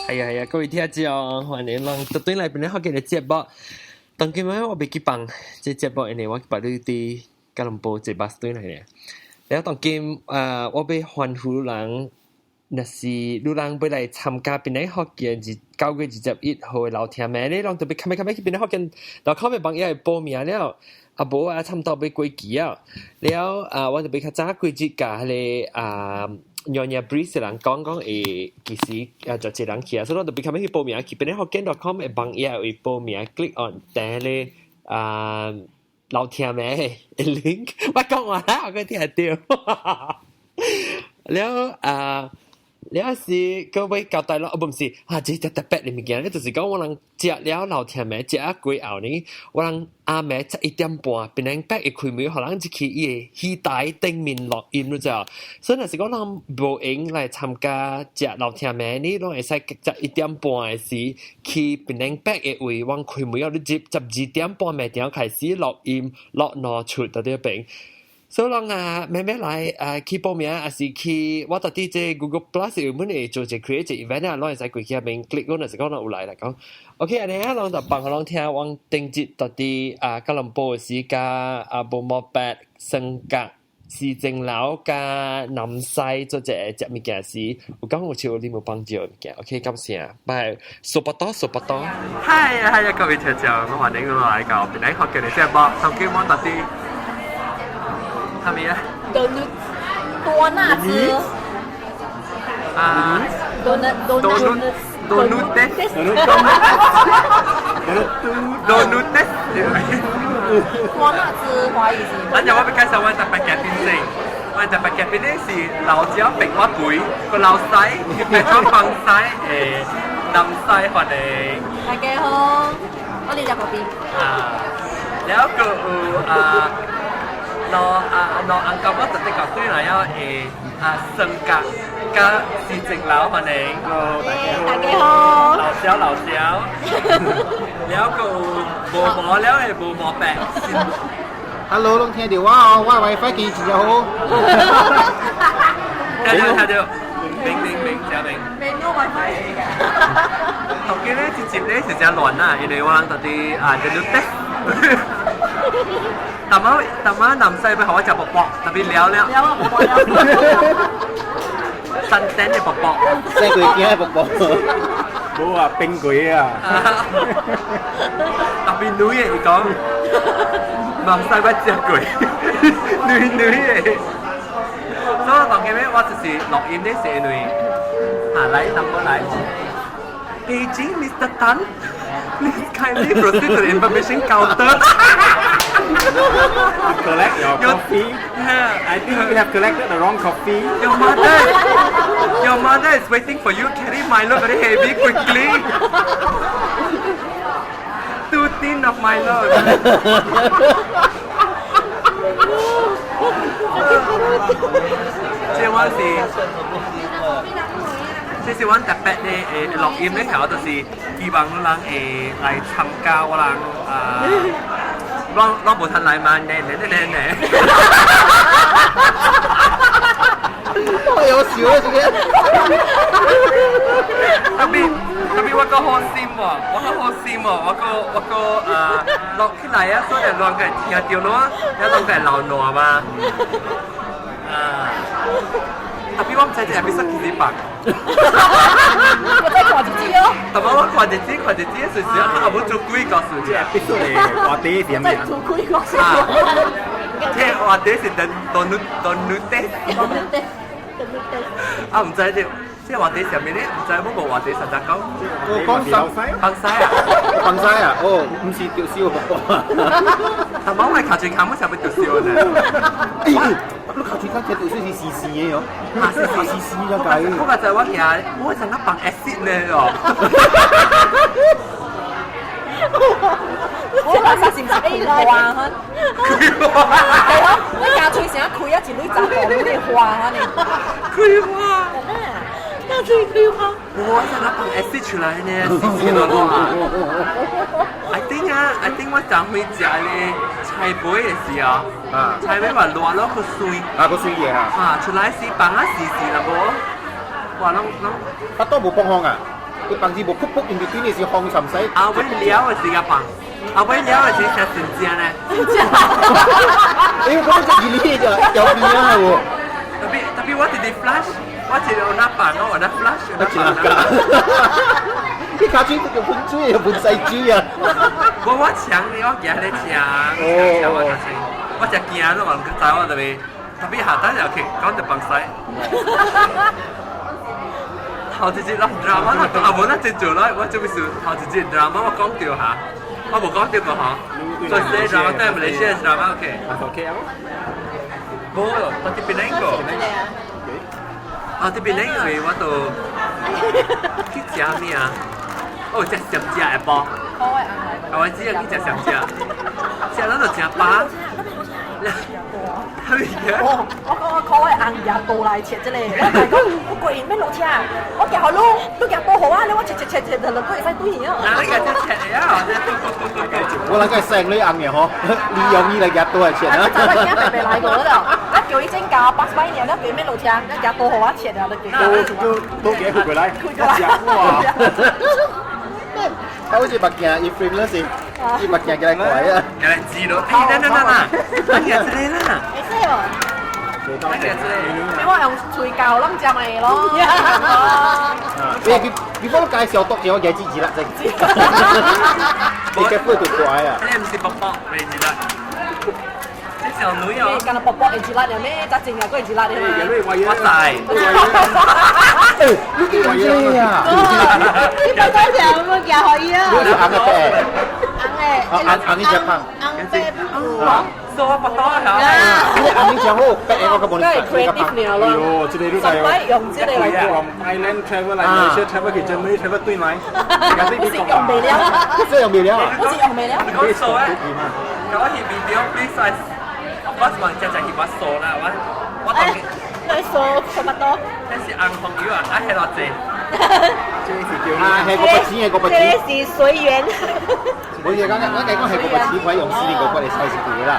係啊係啊，各位聽眾，歡迎攏轉轉來檳城福建的節目。當今仔我袂去放這節目，因為我別日佇吉隆坡坐巴士轉來咧。了當今啊，我欲歡呼人，若是汝人欲來參加檳城福建是9月21號的老聽咩？你攏特別較欲較欲去檳城福建，就靠欲幫伊來報名了。啊無啊，差毋多欲過期啊。了啊，我就欲較早幾日共彼个啊。娘娘 Breeze 人講講會其實啊就一人去啊，所以我特別較欲去報名，去檳城福建 .com 的網頁會報名，click on 訂咧啊老聽咩的 link，我講完啦，我閣聽著。了啊，了是各位交代咯，哦，毋是，啊，這特別的物件，就是講我人食了老聽咩，食啊過後呢，我人暗暝11點半，檳城北會開門，予人入去伊的戲台頂面錄音，你知無？所以若是講人無閒來參加食老聽咩，你攏會使11點半的時去檳城北的位，往開門，你入12點半暝場開始錄音，錄兩出佇這邊。所以人啊，慢慢來啊去報名，還是去我到底這 Google Plus 有本會做一個 create 一個 event 啊，攏會使過去遐邊 click，我若是講人有來來講，OK，按呢啊，攏就放予攏聽，阮頂節到底啊吉隆坡的時間啊，無毛白雙甲市政樓佮南西做一個食物件時，有講有像你無幫助物件，OK，感謝，拜，數不多，數不多。嗨嗨，各位聽眾，我歡迎你來到檳城福建的節目，頭先我到底係咪啊？多多納茲。啊。多納多多納多努德，多努德。多納茲華語是。等陣我欲介紹我特別嘉賓先，我特別嘉賓咧是老椒白我肥個老細，白裝放西南西歡迎。大家好，我哋入嗰邊。啊，了個有啊。喏啊喏，按覺我特別講對來要啊升格佮市政樓歡迎。 Hello，大家好。大家好。老蕭老蕭，了個有無毛了的無毛白。 Hello，攏聽著我哦，我 WiFi 機真正好。聽著聽著，明明明，真明。沒有 WiFi。頭先咧直接咧是真亂啊，因為我人到底啊在錄 test。大媽大媽南西欲予我食卜卜，特別了了。了啊，卜卜了。新鮮的卜卜。細鬼驚的卜卜。無啊，冰鬼啊。特別女的伊講，南西欲食粿，女女的。所以當今日我就是錄音咧，是因為啊來，南過來。Beijing, Mr. Tan, please kindly proceed to the information counter. Collect your coffee. I think you have collected the wrong coffee. Your mother is waiting for you. Carry Milo very heavy quickly. Two tin of Milo. 這我是，這是阮特別的錄音的時候，就是希望人會來參加我人啊。攏攏無通來嘛？呢呢呢呢呢。太有笑啊！這個。特別特別我閣好心喎，我閣好心喎，我閣我閣錄起來啊，所以亂個聽著咯，了攏個流汗嘛。啊！特別我毋知這 episode 幾時放。我再看一次哦。特別我看一次，看一次，隨時啊，他無做鬼故事。這 episode 的話題是啥物再做鬼故事。這話題是等等等等。啊，毋知這這話題啥物咧？毋知我無話題實在講。我講老西，放西啊！放西啊！哦，毋是著燒卜卜。頭毛我卡住卡，我想欲著燒呢。欸，你卡住卡這著燒是絲絲的哦，啊，絲絲絲絲才解。我剛才我驚，我想講放 acid 呢哦。我話是毋是開花哈？開花。對哦，你咬喙聲開啊，一蕊雜紅那花哈呢？開花。咬喙開花。我想講放 acid 出來呢，絲絲落落啊。I think 啊，I think 我昨昏食咧菜脯的時候，啊，菜脯嘛熱咯，較碎。啊，較碎的哈。啊，出來時放啊絲絲啦無？哇，攏攏。腹肚無放風啊？佢放字無噗噗 in between 你是放沉使。阿偉了嘅時間放，阿偉了嘅時食神正咧。你講隻二呢就有變啊喎。特別特別我直直 flash，我直有那放我那 flash，我一粒㗎。你卡水都叫噴水，又噴細水啊！我搶你，我行咧搶，搶我卡水，我只驚咯，我唔知我特別特別下單又去講就放西。頭一節咯，drama 啦，啊無咱真做啦，我做咩事？頭一節 drama 我講掉下，我無講掉個嗬。所以這 drama 對馬來西亞 drama OK。 OK 啊？無，我這邊兩個。啊，這邊兩個我都去食咩啊？哦，食鹹食的包。啊，我只啊去食鹹食，食咱就食飽。係咪嘅？我講我靠我紅牙刀來切這個，我講我過癮免落車，我行好路，你行刀好啊，你我切切切切，就兩個會使對去啊。嗱，你個切切啊！我諗佢係細女紅嘅嗬，利用伊來夾刀來切啊。早我驚白白來過了，啊叫伊增加80年，你叫伊免落車，你行刀好我切啊，你叫都都都幾開過來，開過來。哇！他好似目鏡，伊 frame 嗰時，伊目鏡起來怪啊。起來知咯，哎，等等等等，你個這個啦，會使無？你個這個，你我用喙膠攏食咪咯。你你你幫我介紹多謝我嘅支持啦，真。你嘅杯就怪啊！你唔是卜卜，未知啦。這小女哦，敢若卜卜會一粒爾咩？才真啊，閣會一粒爾嘛。我知。誒，你幾樣啊？你不講啥，我夾予伊啊。你是紅嘅白？紅的。紅紅你只胖。紅白不數我不多嚇。你紅你只好，白的我較無你creative 爾咯。喲，這個你知上擺用這個來講。Thailand travel 來 Malaysia travel 去 Germany travel 對來。我是用袂了。這用袂了。我是用袂了。你講數咧，我翕 video please 我我只只翕我數啦，我我當你數差不多。這是紅朋友啊，啊係偌濟。啊，係五百錢嘅五百錢。這是隨緣。我嘢講，我計講係五百錢，可以用4年5個月嚟使是對啦。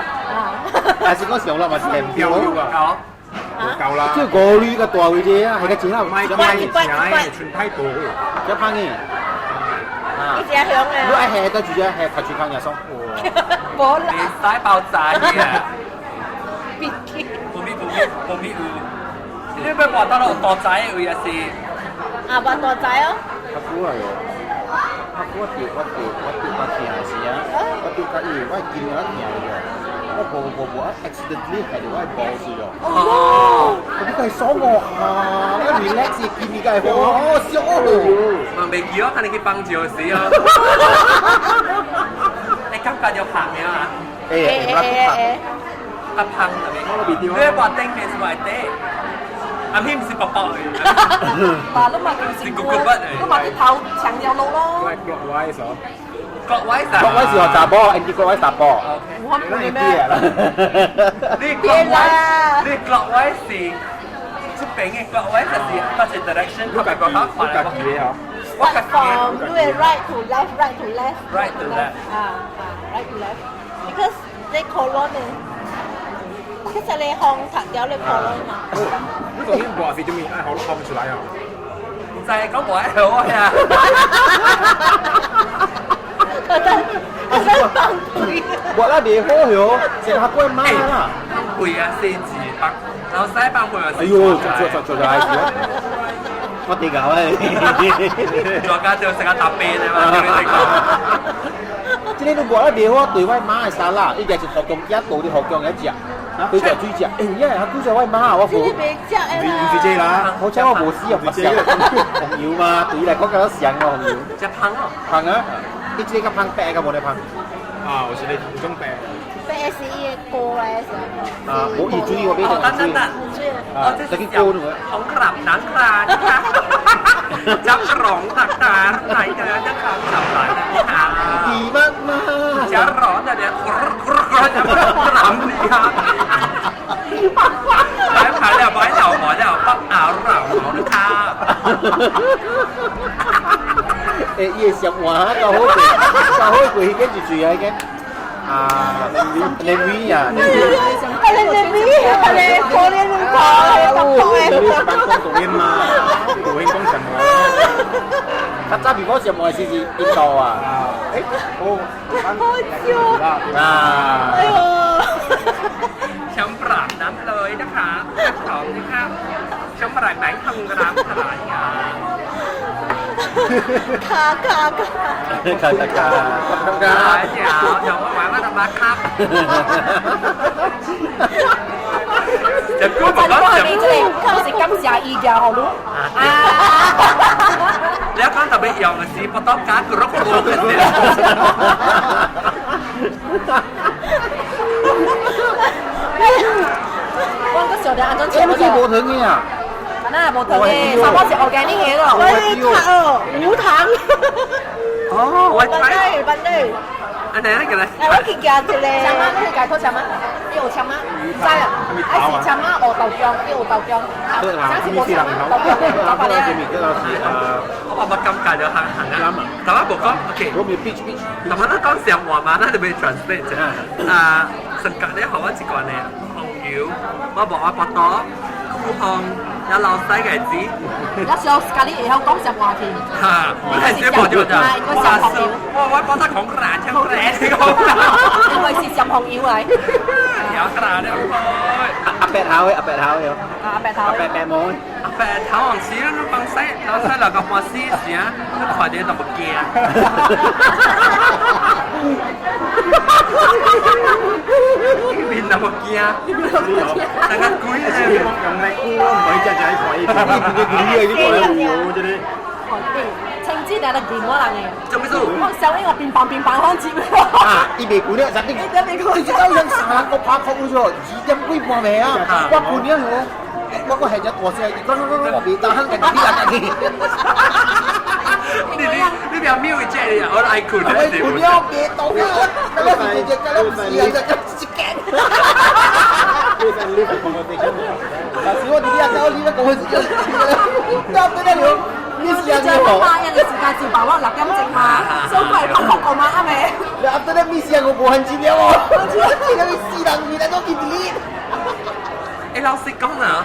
但是講上落嘛是唔對咯。夠啦。這五鋁個大位啫啊，係個錢啦。唔係唔係，存太多。一胖嘅。你只響啊！你愛吃得住啫，吃頭全靠嘢送。無啦。你使爆炸嘅。別記。無咪無咪無咪有。你要活到落大仔的位也是？啊，活大仔哦。較久啊喲，較久我吊我吊我吊較疼時啊，我吊較伊，我筋較疼喲。我無無無啊，accidentally 係到我無事喲。哦。我你係爽我下，我 relax 見你梗係好笑哦。嘛袂記我看你去幫照時哦。你感覺就胖了啊？欸欸欸。較胖特別。你話頂面是話底？阿咪唔是薄薄嘅。嘛，你嘛就是你嘛去頭長條路咯。 Clockwise 哦。 Clockwise 各位是學雜波，anti 各位雜波。我唔會咩？你 clockwise，你 clockwise 是這邊嘅 clockwise 就是嗰隻 direction，佢係個較快。我 from right to left, right to left. Right to left. 啊啊，right to left. Because 你 colon 呢？其實你向頭掉你 colon 嘛。你昨天話是做咩？哎，好看唔出來啊！就係講我係我呀。我在放屁。我那袂好喲，成下過媽啦。放屁啊，四字放，然後西放屁啊。哎呦，做做做做做，我地搞啊！作家就成日答辯啊嘛，你講。這個你我那袂好，對我媽的沙拉，伊個是學強一到啲學強一隻。佢就追食，欸，因為他追食我媽，我這個袂食的啦。唔是這啦，好彩我無死啊，唔食紅油嘛，對伊來講較上哦紅油。食芳哦，芳啊！你這個較芳白個無咧芳？啊，我是咧有種白。白是伊的鍋來是。啊，我伊水我買哦，等等等，哦，這是鍋嘍。紅克林南克蘭，จับหลงตักตาไหนจะจะขับขับไหล ดีมากมาก จะร้อนแต่เนี่ยครครครจะร้อนนี่ครับไปผ่านแล้วไปแล้วหมอแล้วปั๊บอ้าวเราหมอนะครับ 欸，伊會上換較好過，較好過彼個一嘴啊，彼個啊，鯪魚啊，鯪魚，鯪魚，可憐可憐，你是辦公導演嘛？導演講什麼？較早 before 上無是是印度啊。誒，好，好笑啊。哎呦！ ชมปราบน้ำเลยนะคะของนะคะชมปราบแบงค์ทำน้ำขนาดงาน 卡卡卡！卡卡卡。 เดี๋ยวเดี๋ยวหมายว่าทำมาครับจะกูบอกว่า 我這個我是感謝伊嘅，好咯。啊！ แล้วก็จะไปยองสีปต้องการกรกรกกันเนี่ย 我個小弟安怎欸，你這無糖的啊？那無糖的，什麼是 organic 的咯？我卡哦，無糖。 อ๋อไว้ 笨 ใช้ 嘞笨嘞， อันไหนนั่นกันเลย 哎，我去加一個。簽嗎？你去解脫簽嗎？你有簽嗎？知啊，還是簽嗎？學豆漿，你有豆漿。啊，無簽嗎？豆漿，老師咪叫老師啊。 เขาบอกมากำกับเดี๋ยวหันหันนะแต่ว่าบอกก็โอเค 我咪 beach beach。 แต่ว่า那當時話嘛，那就被 translate 啫。啊，成格咧，學我一個呢，紅油，我บอก我博多，酷紅，有老西嘅子。有時候家己會曉講實話去。嚇，我係小博咗就，我我博得講難聽好靚講。因為是上紅油嚟。有難咧，阿伯頭的，阿伯頭的。阿伯頭。阿伯伯毛。阿伯頭黃絲，你放西，老西那個黃絲時啊，你看到就唔驚。面就唔驚，大家鬼咧。用力估唔可以只只喺鬼，你你呢個咧有這啲。青枝定係見我人嘅。做咩事？我小英我變棒變棒開始。啊！伊袂攰了，實定。你知道人三個拍哭咗，2點幾半暝啊！我困了後，我個係只大聲，伊講講講我袂當，家己來家己。你你你不要瞄一隻，我愛困。我困了袂動了，我是只只唔是啊，只一間。但是我弟弟啊，我你咧講嘅是，得得了。你是啊？你嘛，人哋時間照把我6點鐘嘛，所以過嚟拍哭過嘛，啱未？你阿得咧，咪是啊？我無番錢了哦，我這個死人面來都記得。欸，老實講啊，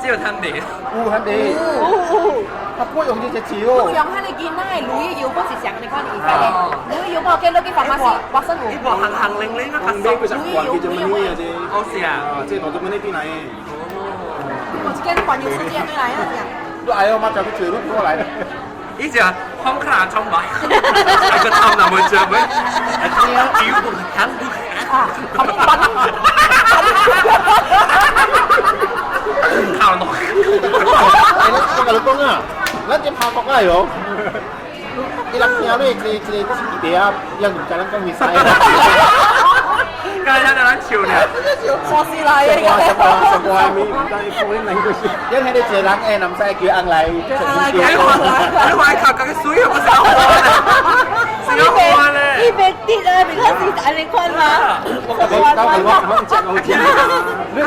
這有貪地。有貪地。有。他不用這隻字哦。用喺你見啦，鲈魚腰嗰時成你看你而家咧，鲈魚腰我見到啲飯馬絲，發生呢個行行零零啊，鲈魚腰，鲈魚腰，哦是啊，啊，這當做乜呢邊嚟？我這間環遊世界對來啊，你哎呦，媽就去追，你過來。呢隻空卡衝埋，係個湯就會著咩？屌不肯不啊，咁笨，靠落。我同你講啊，咱這拍國來哦，伊人聽咧，一個一個一個啊，人唔知咱講咩事。剛才在咱笑呢，傻死來嘅。上個係咪唔知講啲咩事？因為你一個人誒，唔使叫翁來。你話你話靠個水又不是好是好咧。伊袂跌啊，because 是按呢款嘛。我講講你聽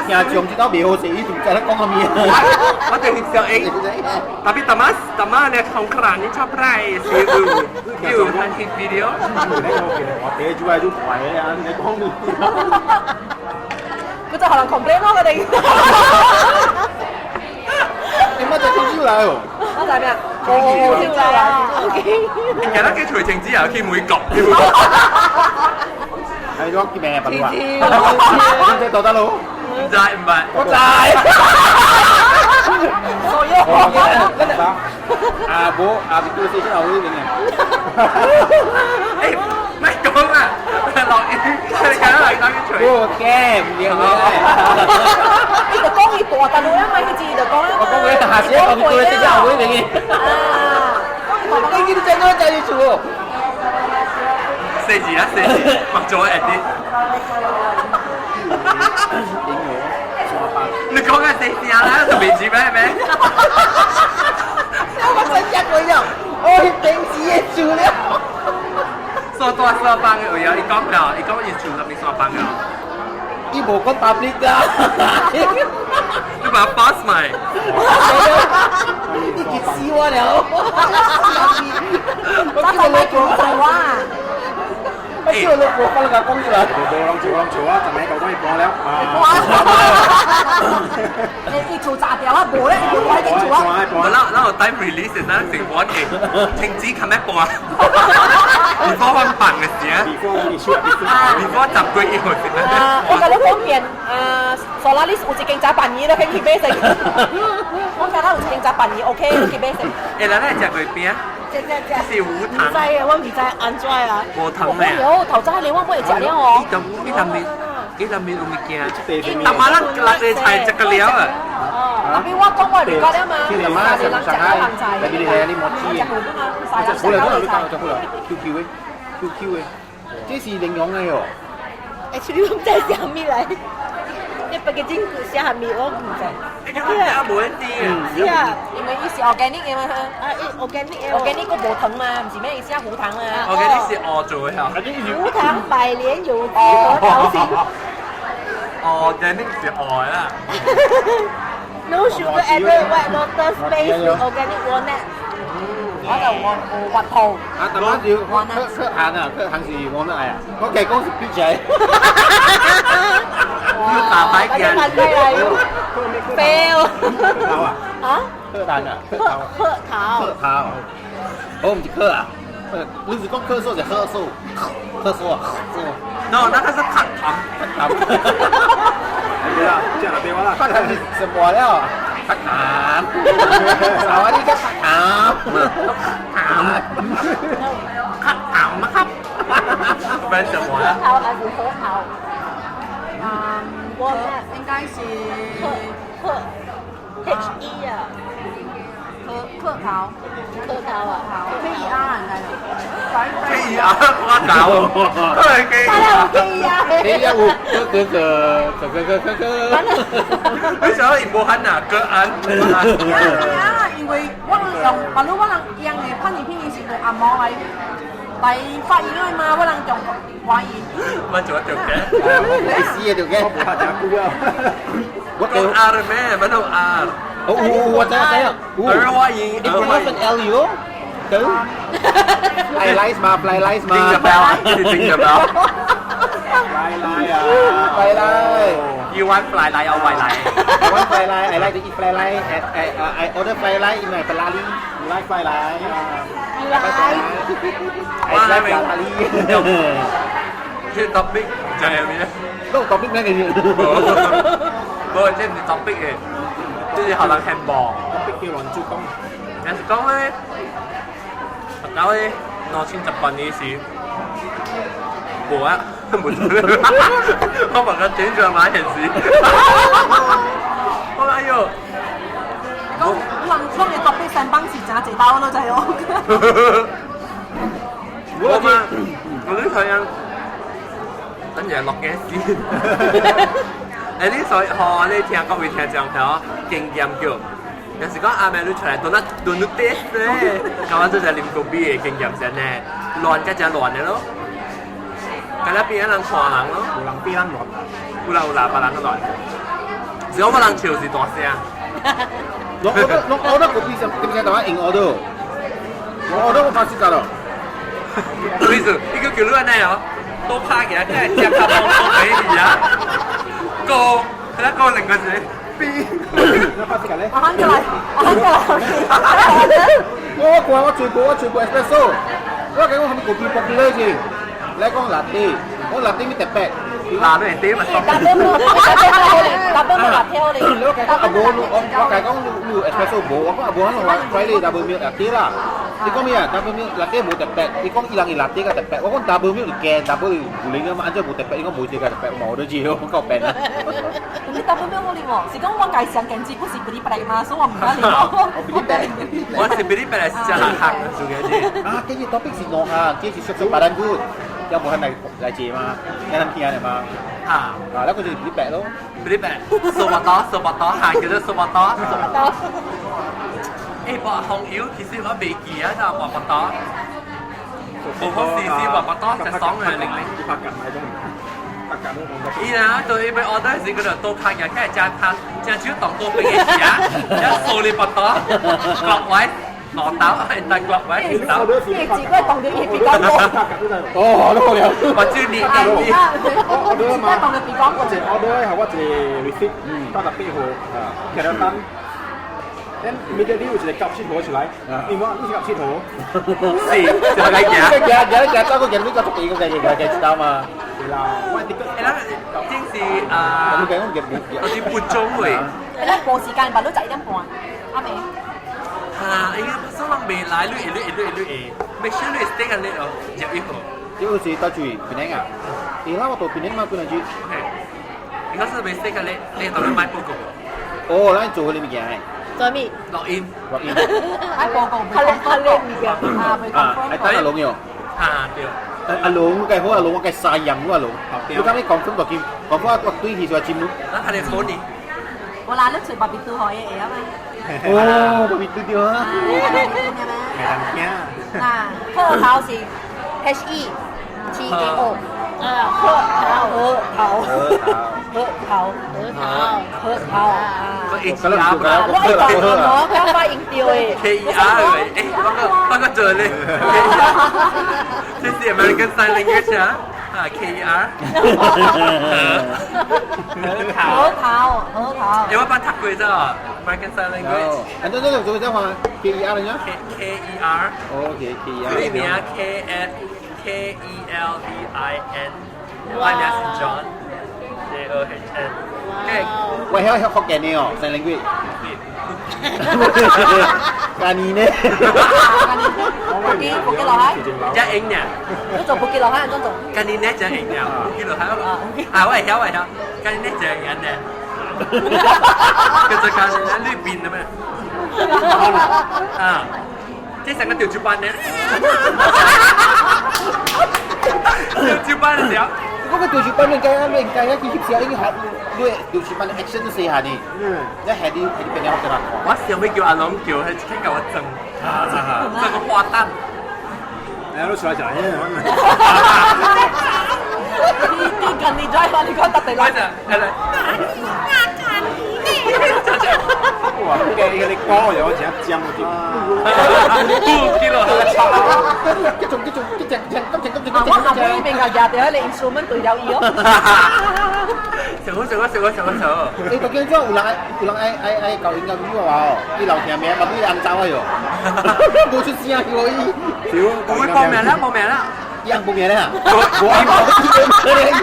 上一道袂好勢，伊就唔知咱講啥物。我哋小 A，特別大媽大媽咧，紅克蘭你ชอบไรสิอูอยู่ทันทีวิดีโอ 我第一句係都壞啊！你講咩？佢就可能 complain 咯，佢哋。你乜就聽招來哦？我就係咩啊？哦，招來，OK。其實佢除情之後，佢每個。係咗叫咩品話？你到得咯？唔知唔係，我知。所以阿伯阿伯先生後呢邊嘅。誒，唔係講啦，落雨，你講嚟講去除。我驚唔認嘅。伊就講伊大大路啊嘛，佢自己就講啊嘛。我講佢下次講佢先生後呢邊嘅。啊，你見到真我就要做。四字啦，四字，默咗 edit。你講緊四字啊啦，就未字咩咩？我真食過了，我平時的做了。說多說幫嘅有，伊講了，伊講伊做特別說幫嘅。伊無講 public 噶。你把 boss 咪？你激死我了！我就咪叫做啊！我叫你我翻嚟講出來。無人笑人笑啊，就咪講講一半了。哇！你你做炸掉啊？無咧，你我已經做啊。我那那我 time release 是咱成半嘅，停止冚一半。before 翻飯嘅時啊，before 十個月後時啊，我甲你講變啊，Solaris 有一間炸飯魚，你可以去買食。我睇到有一間炸飯魚，OK，你去買食。誒，咱來食月餅，食食食。是無糖。唔知啊，我唔知按怎啊。無糖咩？哦，頭早你我買食了哦。伊當面，伊當面有物件。大媽咱六個菜食個了啊。哦，特別我講我嚟過了嘛，聽阿媽人食了人菜，特別你係你莫知。食糊嘛，晒人好啦，好啦，食你教好啦，QQ 嘅，QQ 嘅，這是營養嘅喲。 Actually 我唔知啥物來，你別個真句寫啥物我唔知。你啊，無得啲啊。是啊，因為伊是 organic 嘅嘛。啊，伊 organic 嘅。 organic 個無糖嘛，唔是咩意思啊？無糖嘛。 organic 是學做嘅嚇。無糖百年有機核桃心。 organic 是學啦。 No sugar added, white lotus paste with organic walnut。我就我核桃。啊，大媽要克克糖啊，克糖是我咩啊？我計講是必仔。要打牌嘅。 fail。桃啊？啊？克糖啊？核核桃。核桃。我唔是克啊，你是講克數就核數，核數啊？ No，那個是克糖。克糖。對啦，這樣就對我啦。克糖是什麼了？克糖。啊，你個克糖。糖。克糖嘛克。不然什麼核桃還是核桃？嗯，我應該是核核 H E 啊，核核桃，核桃啊，K E R 應該 K E R 我搞，對 K E R K E R ，K E R 有哥哥哥哥哥哥哥哥，你想伊無喊哪個安？啊，因為我人用，比如我人用的潘尼拼音是用紅毛來來發音的嘛，我人用華語。我做條嘅，你死啊條嘅，我無法食久啊。我講 R 咩？乜都 R。哦，我知我知啊，兒化音，你 pronounce L U？對，fly lies 嘛，fly lies 嘛， jingle bell，jingle bell。 fly lie 啊，fly lie。 You want fly lie or white lie? I want fly lie. I like to eat fly lie. I order fly lie in my Ferrari. You like fly lie? You like? I like Ferrari. 這 topic 就係咩？嗰個 topic 咩嘅？無，這唔是 topic 嘅，這是學人 handball。 topic 叫亂珠講。若是講咧，搞咧2018年時，無啊，無做。我問個轉上買件事。我哎呦！講人講嘅 topic 三班是真濟包咯，就係我。我嘛，我都想等陣落嘅先。誒，你所以學你聽各位聽眾聽經驗叫，有時講阿妹你出來當那當你 test 咧，咁我做就啉咖啡的經驗先呢，亂才真亂的咯。咁那邊人看人咯，有人比人亂，有啦有啦，別人都亂。只有我人笑是大聲。我覺得我覺得個比上點解大家用 order？我 order 我發時間咯。意思，你叫叫你安尼哦，多拍起來，真係食較多多俾你啊。個，佢一個另個字 B。你發時間咧？我喊過來，我喊過來。我看我做過我做過 espresso，我講我係咪個比 popular 先？你講 latte，我 latte 咪特別。嗱，你係點啊？打波冇，打波冇辣條咧。我講阿無，我我講你 espresso 無，我講阿無，我話 try 你 double milk latte 啦。你講咩啊？double milk latte 無特別，你講伊人伊 latte 較特別，我講 double milk 是加 double 有零啊嘛，按照無特別，應該無這個特別，我都知，我夠病啊。你 double milk 好啉喎，是講我家上鏡子不是比你白嘛，所以我唔敢啉。我比你白。我是比你白是真難行做嘅啫。啊，這個 topic 是兩項，這是屬於巴蘭古，有無係嚟來接嘛？有人聽的嘛？啊，啊，那個就是比你白咯。比你白，蘇巴多，蘇巴多，下叫做蘇巴多，蘇巴多。誒，薄紅油其實我未記啊，就薄巴多。無好試試薄巴多，就爽嘅零零。拍緊係種，拍緊都講得。伊啊，對伊要 order 時，佢就多卡嘅，佢係食卡，食少當多邊嘅時啊，一數你巴多，各位。攞刀係大國位刀，你自己當咗伊別講過。哦，都好了。我知你你。我自己當咗別講我一個 order 係我一個 receipt，98號，其實單。Then immediately 有一個97號出來，因為你是97號，是就係行行。行行，走個行，你個足幾個計計計知道嘛？對啦，我的誒啦，正是啊，你講講行我啲半鐘位。你咧無時間，白都11點半，啱未？嚇！應該所人未來，你會你會你會你會，make sure 你 stay 緊你哦，入一號。呢個是帶住檳城啊？而家我到檳城嘛，幾陣子？你講是未 stay 緊你，你到你買報告。哦，咱做嗰啲物件。做咩？錄音。錄音。買報告，較叻較叻物件。啊，未啊，係等阿龍喲。啊，對。阿龍，我計好阿龍，我計曬人喎阿龍。你講你講分就見，講分我對起就係佔咯。咱係你好呢？我啦，你隨白別都可以會啊嘛。哦，白別都對啊。未當驚。嗱，核桃是 HETAO。啊，核桃，核桃，核桃，核桃，核桃啊！個 H R 我一講我剛發音對的。 K E R 嘅，誒，我個做咧，這是 American Sign Language 啊，啊 K E R，核桃，核桃，核桃。你我捌讀過啫，American Sign Language。啊，對對對，做咩話 K E R 嚟嘅？K K E R。 OK K E R。佢名 K F K E L V I N，我名是 John，J O H N。喂，曉曉福建的哦，sign language。今年呢？福建福建落海，一英呢？你做福建落海，怎做？今年呢就英呢，福建落海啊，我會曉我會曉，今年呢就英呢。佢就教你呢邊的咩？啊，這成個調主班呢？調主班的時候。嗰個調主班你計啊，你計啊，佢翕相已經學，你調主班的 action 都細下呢。你係啲係啲邊啲學嘅啦？我上尾叫阿龍叫，佢即刻叫我整，整個花旦。你都出來食嘢，你近年再話你講特地來，係啦。哇！嘅你講又真尖嗰啲，見咯，一種一種一隻隻急隻急隻。我阿妹呢邊個廿條，你 instrument 對有意哦。上好上好上好上好上好。你究竟做有人愛有人愛愛愛搞音樂語話哦？你留聽名，嘛你紅走啊喲？無出聲叫伊。唔會報名啦，報名啦。伊紅報名咧嚇？無紅，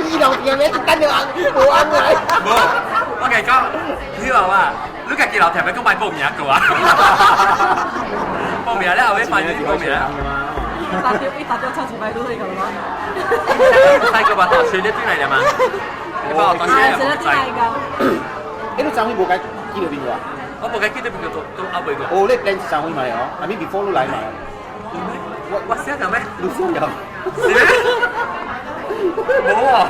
伊留聽名，等著紅，無紅來。無，我同你講，你話話，你家己留聽名，講買報名個啊？報名咧，後尾發現報名。打掉，一打掉，唱幾百都可以咁嘛。三個把頭吹得進來了嘛？你把我當啊，吹得進來個。欸，你昨昏無該記到邊個啊？我無該記到邊個，都都阿未過。哦，你 plan 昨昏買哦，阿咪 before 你來買。我寫咗咩？你寫咗。是咩？冇啊！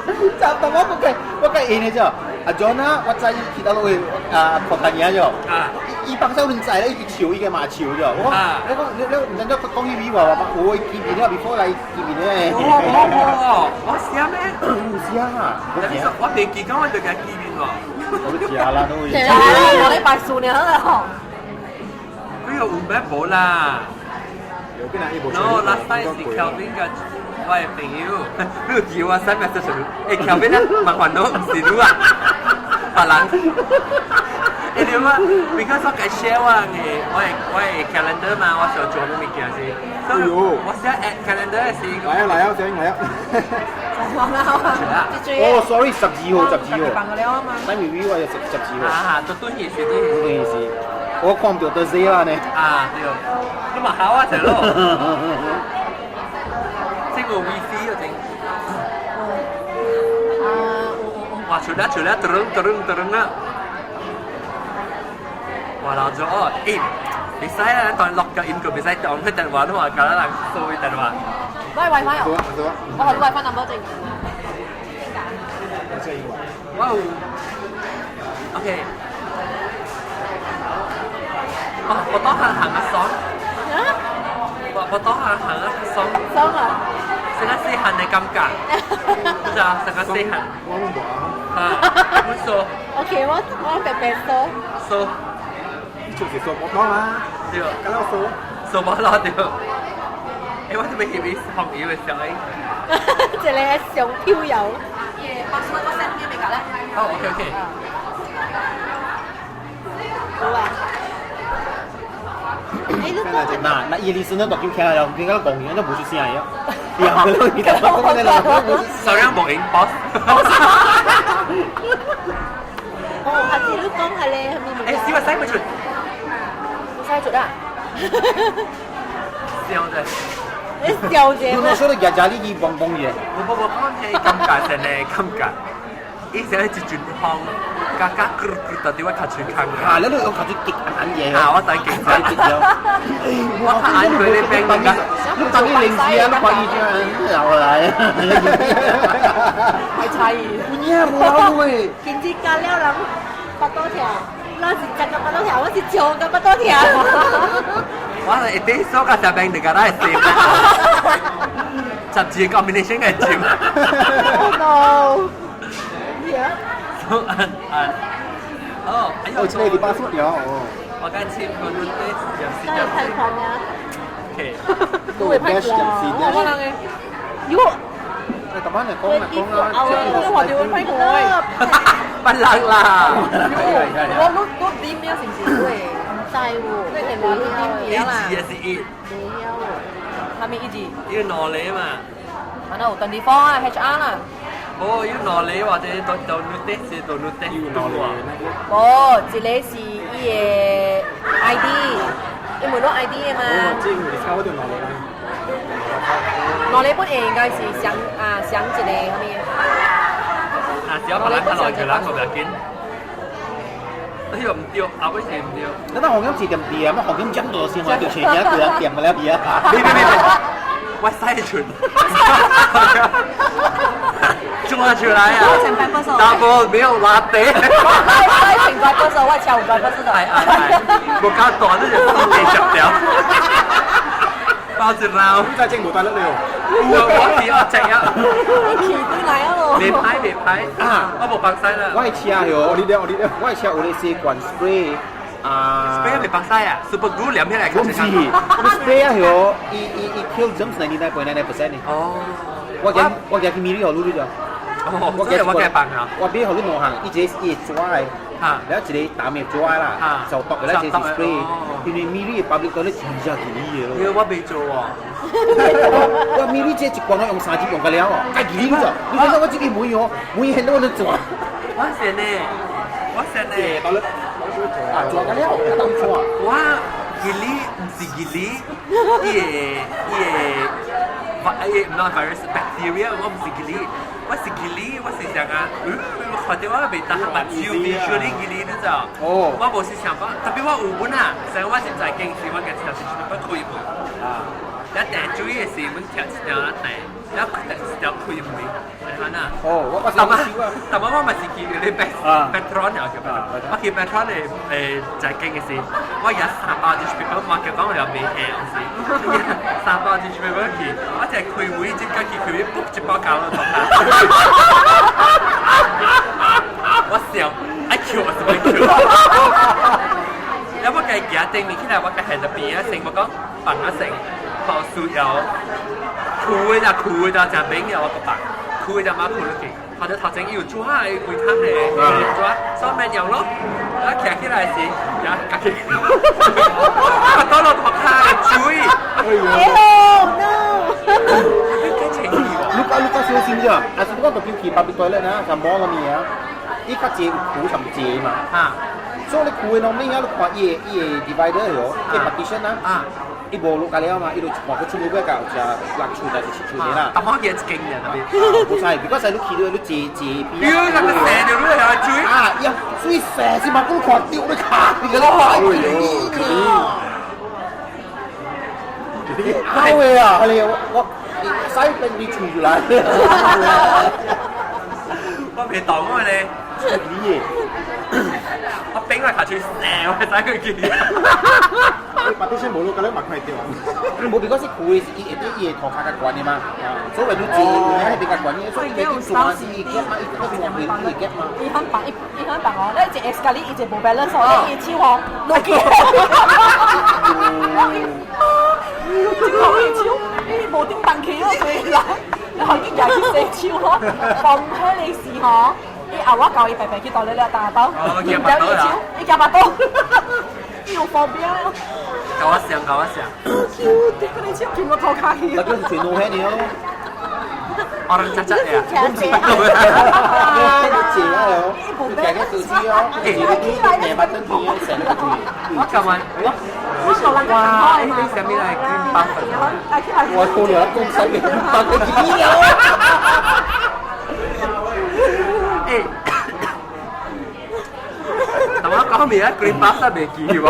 就但我計我計應的啫。阿 John 啊，我知伊去到落去啊，擴大嘢啫。啊！伊幫手恁知咧，伊笑伊個嘛笑啫。我講，你講你你唔知講講起語話話，我見面了，before 來見面咧。我我我我寫咩？有寫啊！我未記講，我就共見面喎。我都食啦，都會。食啦，我禮拜四呢，好啦吼。佢有五百步啦。No, last time 是 Kelvin 嘅我嘅朋友，你有叫我 send message 誒 Kelvin 啊，麻煩到唔是你啊，別人。誒你話，because 我計 share 我嘅 calendar 嘛，我想做咩物件是，所以我寫 add calendar 是。來啊來啊，小英來啊！哦，sorry，12號，12號。號。三月尾我係12號。啊，都對意思，對意思。我看唔到得死啦呢。啊，對，你嘛好啊，大佬。這個 WiFi 啊，整。哇！出啦出啦，噔噔噔啊！哇！老咗哦，誒，袂使啦，當落個音佢袂使當佢電話都話，搞得人收佢電話。我係 WiFi 哦，我係 WiFi number 正。哇哦，OK。哦，我當下行個爽。我當下行個爽。爽啊！成個細漢的感覺，是啊，成個細漢。我攏無啊，我說。 OK，我白白說。說。就是數博多啦，對，咁樣數。數博多對。欸，我這邊翕伊紅油的相欸。這個上飄遊。耶，巴士個 send 咩未㗎咧？哦，OK OK。好啊。欸，你講嗱嗱，伊 listener 都叫聽啦，點解講嘢都冇出聲嘅？兩個你講講你兩個冇出聲。 Sorry，冇影 boss。哦，下次你講係咧，係咪？欸，小個西咪出。西出啊！笑啫。你笑啫。你講說你日日呢啲蹦蹦嘢。我我我講係感覺真係感覺。伊成日一陣風，加加咕咕到底我卡住坑。啊！你都有卡住極眼嘢。啊！我睇極極咗。我睇眼佢啲病㗎。你等於零時啊，你懷疑住又來。係猜疑。唔呀，冇老喂。甚至加了人巴肚疼，咱是食甲巴肚疼，我是笑甲巴肚疼。我係一啲所個疾病嚟㗎啦，係笑。十字 combination 係笑。 Oh no！ So 按按。哦，哎呦，哦，這個禮拜出了哦。我剛簽個 notice 又是真係太煩啦。 OK。都會 dash 入是 dash。我人嘅。喲。誒，特班嚟講嚟講啦，我話掉批過。不冷啦。我都都點樣成時會？唔知喎。你電話都點一字也是一。沒有喎。係咪一字？要攞你啊嘛。啊，no，24啊，HR 啦。哦，要攞你或者到到 notice 到 notice 到喎。哦，一個是伊的 ID，因為攞 ID 的嘛。哦，這個你差不多攞你啦。攞你本應該是上啊上一個啥物？啊，小白蘭較耐佢啦，我唔要緊。哎呦，唔對，後尾是唔對。那那紅金是點點啊？紅金飲到先，我就全家個人點嘅了啲啊。別別別，我塞出。抓出來啊！Double 沒有拉地。我成百個數，我超五百個數。哎哎哎，我較大，你就死地十條。包一撈。你真係無大力了。我我是我食啊。你騎對來啊咯。未歹未歹啊！我無放屎啦。我的車喲，我呢啲我呢啲，我的車有咧洗罐 spray 啊。 spray 未放屎啊？Super glue 黏起來。我唔是，我 spray 啊喲，伊伊伊 kill germs 99.99% 呢。哦。我驚我驚去米里予你咗。哦，我驚我驚放啊！我買予你兩項，伊一個是伊的紙來，然後一個淡的紙啦，就毒的，一個是 spray。因為 Miri public toilet 真正吉利的咯。因為我未做喎。我 Miri 這一罐我用三支用個了哦，介吉利咗。你睇我這個每哦，每現都我都做。我先呢，我先呢。啊，做個了，當做。我吉利唔是吉利，伊個伊個，伊個唔係 virus bacteria，我唔是吉利。我是吉利，我是想啊，我看到我未得目睭 visually 吉利你知道？哦，我無是想講，特別我有本啊，所以我是在經時我嘅條是全部開門。啊，一定注意的是，阮條一條一定，一一條開門，係咪啊？哦，我我但係但係我咪是去你 Petron 啊，我去 Petron 誒誒在經嘅時，我有三包 tissue paper，我叫講我又未輕時，三包 tissue paper 去，我就係開會，即刻去開會 book 一包膠咯，我笑，I Q 我是咪 Q？แล้ว我計行頂面起來，我計行到邊啊成，我講放啊成，學需要褲的就褲的就真免嘅，我個放，褲的就馬褲落去。或者頭前伊有紙的規桶的，紙，所以免用咯。啊，徛起來時，也家己，我倒落頭卡水。哎呦 no！你講你講小心啫，啊是講特別去 public toilet 啊，像網咁樣，伊較濟有苦同濟嘛。啊，所以你苦的儂啊，你看伊的伊的 divider 喲，伊 partition 啊，伊無落架了嘛，伊就一半個出路尾到食六處還是七處的啦。淡薄嘢一間嘅那邊。無使，如果使你去到你坐坐邊。妖，那個射掉你係水。啊，呀，水射是嘛？你看掉你卡，你個老好嘅啊，係我我使俾你吹出來。我未當我咧。你我冰嚟下處射，我使佢見。你 partition 無路，咁你嘛快掉。你無 because 苦的是伊會對伊的塗跤較懸的嘛，所以你坐有影彼較懸的，所以伊去轉是伊夾嘛，伊去轉變伊會夾嘛。伊肯放伊伊肯放哦，你一 escalate 伊一無 balance 哦，伊手吼落去。這個伊手，伊無頂動起咯，所以人，然後伊舉去洗手咯，放起你時吼，伊後我教伊白白去倒了了，打包，伊手，伊夾巴肚，伊有方便了。搞我想，搞我想。手，這個你手見我塗跤去。那就是全路黑的咯。我人渣渣呀！我唔是白刀啊，你借啊哟，你改個手機哦，你你把燈提成個注意。我今晚哇，你上面係捐百分。我過了公司嘅百個幾了。誒，同我講咩啊？Green Buff 都未記喎。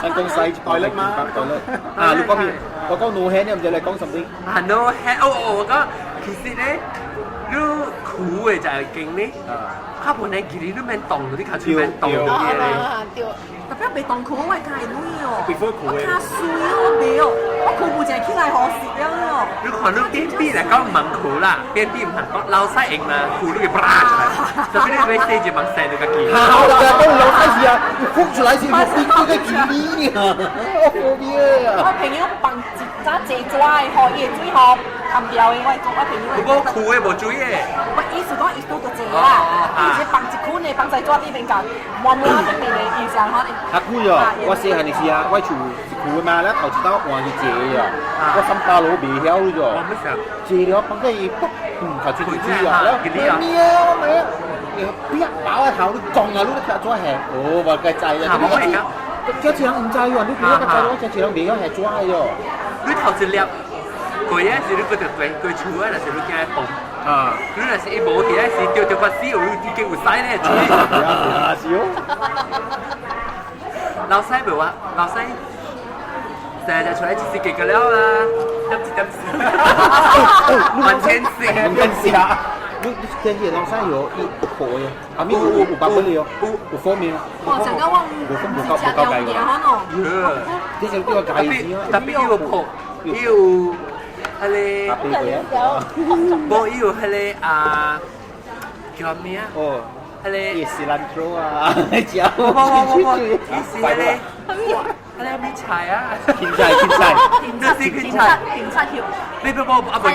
咱公司代力嘛，代力。啊，你講咩？我講 no hand，你唔知你講什麼？啊 no hand，哦哦，我講其實咧，你苦的就係勁咧，較本來其實你免動，你較出免動啲咧。對。特別袂動苦，我會較會軟哦。我較水我袂哦，我苦不正起來好食了哦。你看你便秘來講唔苦啦，便秘唔係講老細用嘛，苦你就啪出來，特別你要洗一網洗你家己。好啦，講老細是啊，你哭出來是我變個距離啊，我無變啊。我朋友放一盞濟紙的吼，伊的水吼含掉的，我我朋友。不過苦的無水的。我意思講，伊拄就濟啦，伊是放一捆的，放在紙頂面甲滿滿頂面的意思吼。較久哦，我細漢的時啊，我厝是苦的嘛，咱頭一道換去坐的啊，我三巴路袂曉咗。我唔想。坐了，放個伊卜，頭出去水啊，了咩啊，我咩啊，你啪爆個頭，你撞啊，你都跳紙下，哦，我該知啊。這次人唔知喎，你變個知，我這次人袂曉下紙喲。你頭一粒，過啊是你過著過過厝啊，若是你驚崩。啊！你若是伊無起來是掉掉發死，有已經有屎咧，水。啊是哦。老細無啊，老細成日出來一時幾個了啦，點一點死，完全死，完全死啊！你你聽見老細有伊有破的，阿咪有有版本的哦，有有方面。哦，上個我無分無夠無夠計個。這是對我介意特別有破，有彼個，無有彼個啊，叫咩啊？哦。彼個。伊是蘭特啊，食。無無無無，伊是彼個。彼個咩菜啊？芹菜，芹菜。這是芹菜。芹菜條。你不不啊不，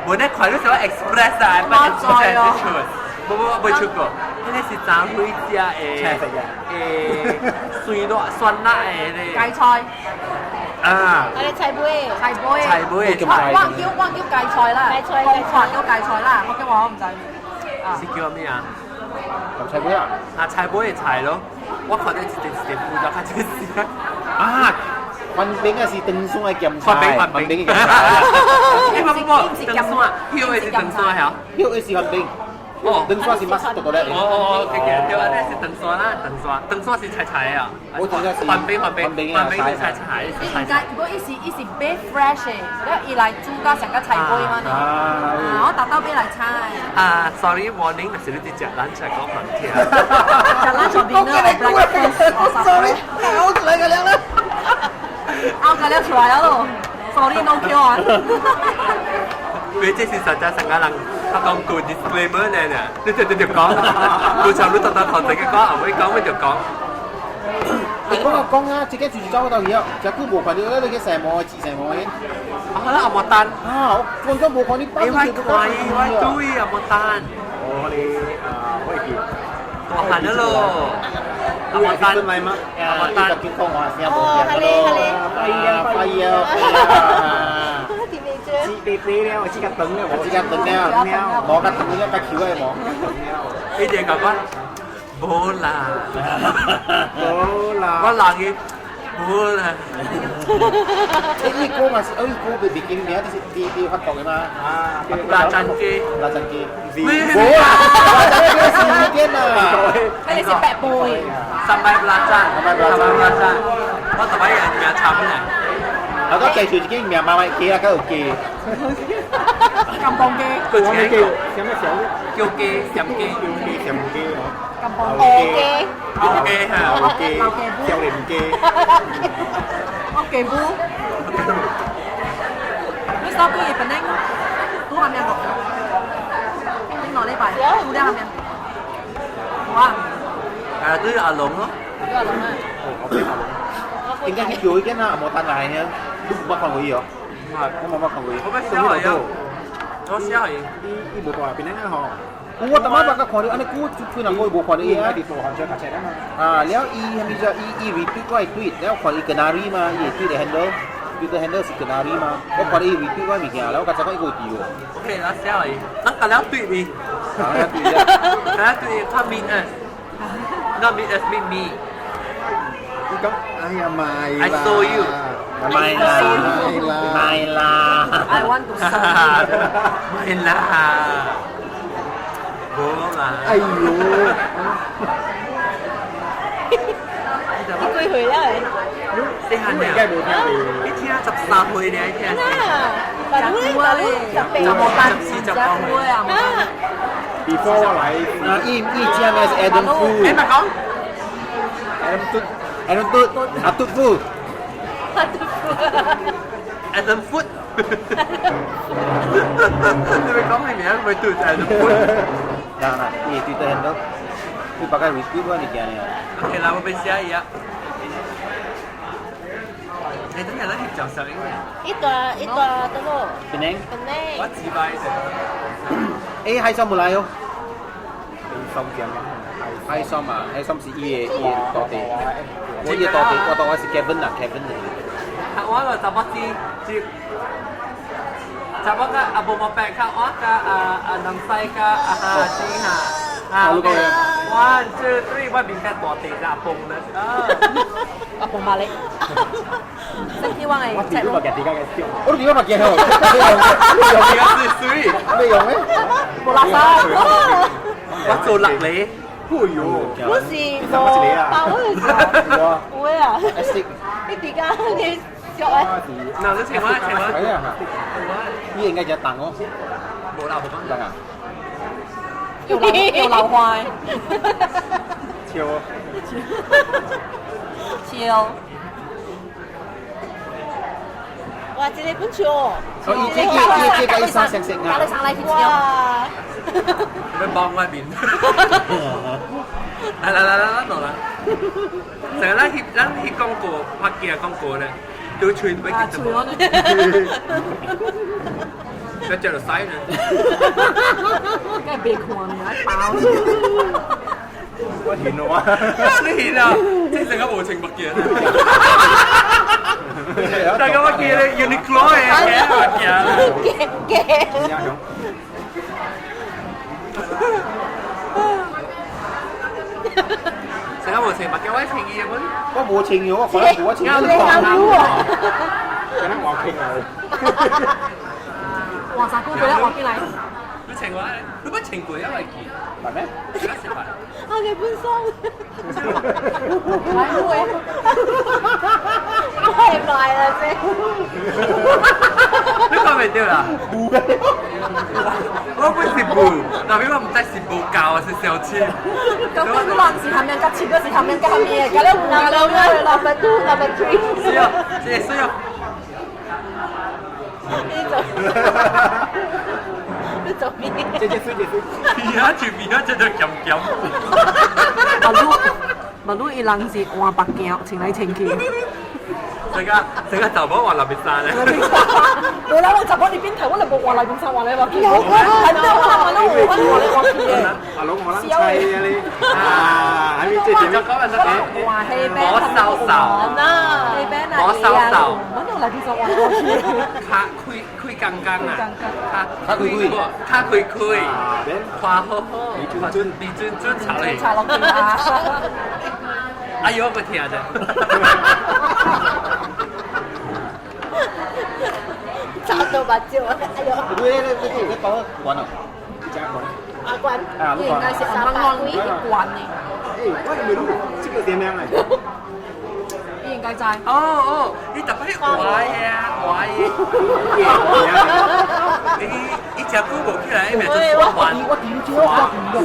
無咧看你什麼 express 啊，不是出，無無無出過，彼個是昨昏食的，酸辣酸辣的咧。芥菜。啊！我哋菜尾，菜尾，菜尾，我叫芥菜啦，芥菜叫芥菜啦，我叫我唔知。是叫咩啊？菜尾啊！啊，菜尾的菜咯，我看到一點一點有就較這是啊！番餅啊是長蒜的鹹菜，番餅的鹹菜。不不不，長蒜，葉的是長蒜嚇。葉的是番餅。哦，長蒜是馬斯多咧。哦哦，對對對，安尼是長蒜啦，長蒜，長蒜是菜菜啊。我知是番餅，番餅，番餅是菜菜。你應該，如果伊是伊是買 fresh 的，了伊來煮到成個菜粿安呢。啊，我特登買來炒的。啊，sorry warning，若是你佇食咱才講盲聽。食咱就 dinner breakfast。 Sorry，拗出來個了啦。拗個了出來了咯，sorry no Q 啊。你這是實在成個人，他講個 disclaimer 呢呢，你就直接講，到時候你特特頭前嘅講，後尾講我就講。你講啊講啊，這個就是走到去啊，這久無看到你去洗毛，煮洗毛的。啊，啦阿莫丹。啊，我講無看你。你我看，我對阿莫丹。我哋啊，我會記。大漢了咯。阿莫丹來嗎？阿莫丹。哦，好嘞好嘞。快呀快呀！自地地了，我自家等了，我自家等了，我家等了，家球的無。你哋講講，無啦，無啦，我人嘅無啦。伊歌嘛是，伊歌袂袂記名，就是佇法國的嘛。啊，拉贊機，拉贊機。無啦，拉贊機是經典啊。嗰個是白背。三擺拉贊，三擺拉贊，我特擺人名差咩？啊，啊，個計數已經命媽媽記啦，嗰度記。金榜機。佢我咩叫什麼小？叫機閃機，叫機閃機哦。金榜學機。叫機嚇。老機，少年機。我記不。你手機本來拄下面個？頂落禮拜，拄了下面。哇！啊，對阿龍咯。對阿龍啊。應該去叫一間啦，無等來呢，你冇看過伊哦？我冇看過伊。我欲寫予伊，我寫予伊。伊伊無大邊啊吼。我他媽把個看到，按呢久幾人個無看到伊啊。伊佇大漢車讀冊啊嘛。啊，了伊係咪就伊伊 retweet 我的 tweet，了看伊 Kenari 嘛，伊的 tweet 的 handle，Twitter handle 是 Kenari 嘛，我看到伊 retweet 我物件，了我才講伊個有佇喎。 OK，我寫予伊，咱甲了對伊。啊，對了。甲了對伊，較 meet us，not meet us meet me。你講，哎呀咪 I saw you。咪啦，咪啦。 I want to saw you。咪啦。冇啦。哎呦！你幾歲啦？細漢應該無聽過。你聽13歲咧，聽。啊！大佬，大佬18。就冇單14、15歲啊！ Before 我來。啊，伊伊正名是 Adam Fu。你咪講。 Adam Tut，Adam Tut，阿 Tut Fu。阿 Tut Fu。Adam Foot。你咪講係名，咪對 Adam Foot。嗱嗱，伊 Twitter handle，佢pakai retweet 我物件呢。 OK 啦，我欲寫伊啊。你等陣咧翕照相應該。一段一段得咯。邊個？邊個？我自擺啫。誒，海參冇來哦。海參點樣？海參啊，海參是伊的伊的徒弟。我伊的徒弟，我當我是 Kevin 啊，Kevin 嚟。我個查某子，接查某甲阿無無白卡，我甲阿阿南西甲阿哈子哈。啊，OK。One two three，我面較大地阿蹦啦。啊。阿蹦馬力。星期我係我自己個嘅點解嘅笑？我都點解物件哦？你用是水，你用咩？冇垃圾。我做落嚟。哎呦，不是無包我有啊。你點解你笑啊？嗱，你請我，請我。係啊，你應該就等我。冇啦，冇講。得啊。又流又流汗。笑。笑。哇！這個本笑。哦，伊這伊這個伊生色色啊。你生來去笑。哇！你幫我面。來來來來來，落來。成日咱去咱去廣告拍鏡廣告咧，對喙要記住。你食就使呢。梗係別看你，包。我顯我。你顯啊！這成個無情物件。大家我記得 Uniqlo 嘅物件。嘅嘅。成個無情物件，我情意本。我無情意，我看無我情意。你啱喎。可能我傾啊。換衫褲過來，換進來。你情我，你不情過啊？我記。係咩？我嘅本身。來會。我係賣啦先。你講袂對啦。我本是無，但係我毋知是無夠還是小氣。咁你嗰陣時係咪夾切嗰時係咪夾咩？夾了五 Number one, number two, number three。是啊，這是啊。你做，你做咩？這這水這水。邊啊住邊啊，這就鹹鹹。馬路馬路伊人是換目鏡，穿來穿去。這個這個查某換內面衫咧。無啦，我查某佇邊頭，我就無換內面衫，換來換去。係對，我諗我都有，我換來換去的。阿龍我諗砌啊你。啊，係咪這點？換黑邊，我瘦瘦。黑邊啊，我瘦瘦。我都內面衫換來換去。卡開開剛剛啊，卡開開，卡開開，看好好，李尊尊，李尊尊查咧。查落去啊！哎呦，我聽啫。查到目睭啊！哎呦！你你你你講關啊？你關？阿關。啊，應該是阿關一關的。哎，我未รู้，這個點樣嚟？應該該知。哦哦，你特別壞啊壞嘅，你伊食久無起來，伊咪做沙灣，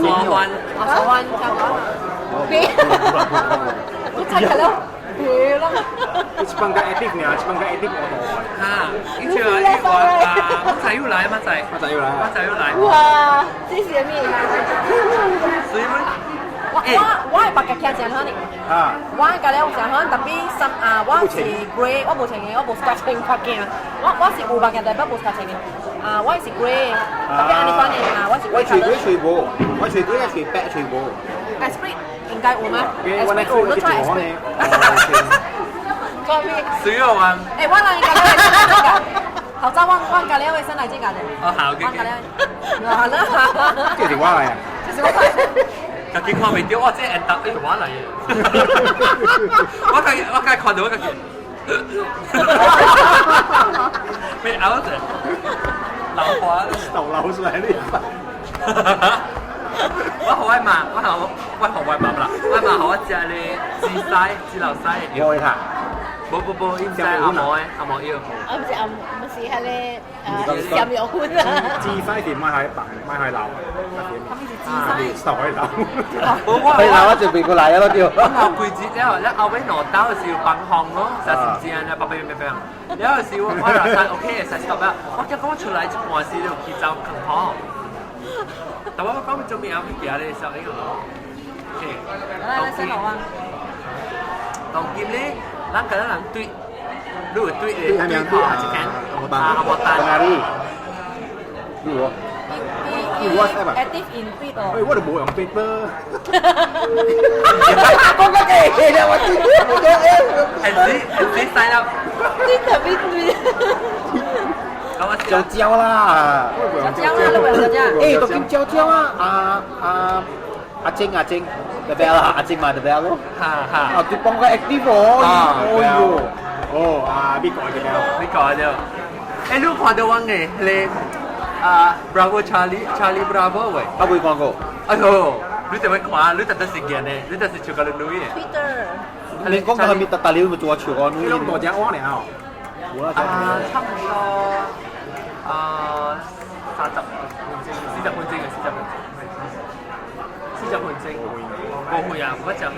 沙灣，啊，沙灣聽過。我知㗎了，對咯。一幫個 active 呢，一幫個 active 我哈，伊笑啊，伊話啊，我仔要來嘛仔，我仔要來我仔要來，哇，這是啥物？所以我我係白嘅劇正好呢。啊，我甲了正好，特別心啊，我是 grey，我無穿嘅，我無相穿髮鏡。我是有目鏡，但係無相穿嘅。啊，我是 grey，特別按呢款嘅啊，我是我 grey 隨鬼 colour。隨無，我隨鬼啊隨白隨無。 Esprit 應該有嗎我那？Esprit 有，你次 try 我 Esprit。講咩？水我話，欸，我人甲了的這個，頭早我甲了的身來這個的。哦好，我甲了，好啦。這是我來啊！這是我來。家己看袂到，我這按答欸我來的。我家看到我家己，被拗者，老花，手撈出來你。我好愛罵，我好愛罵啦，我媽予我食咧雞西、雞老西。你開下。無無無，伊毋知阿毛的，阿毛要。我毋是阿，毋是彼个鹹肉粉啊。雞西是買海白，買海老。他們是雞西。手海老。無我去鬧我就變過來啊咯對。我鬧季節了，了後尾兩刀是有放風咯，實是正啊，白白白白。了是我我落山 OK，實是咁樣。我驚講出來一半時就去走坑跑。但我講做咩啊？去行咧，小英咯。OK。來來，先老啊。當今咧，咱敢若人對，你有對的對頭一間，啊，無單。哪裡？你有？伊 WhatsApp 啊 active in tweet 哦。喂，我都無用 Twitter。講個嘅，我對，我講係你係你 sign up。你特別對。椒椒啦，椒椒啦，你會用椒椒？欸，都叫椒椒啊，啊啊阿晶阿晶，特別啦，阿晶嘛特別咯。哈哈。啊，佢幫佢 active 哦，哦喲，哦啊，邊個嘅？邊個嘅？欸，你看到我嘅咧？啊，Bravo Charlie Charlie Bravo 喂，我未看過。哎呦，你怎麼看？你特特是見的，你特是笑個女的。 Twitter。你講個係咪特特你咪做笑個女？你攏大隻碗爾哦。啊，差唔多啊，30分鐘、40分鐘嘅，40分鐘，40分鐘。無會啊，我食會。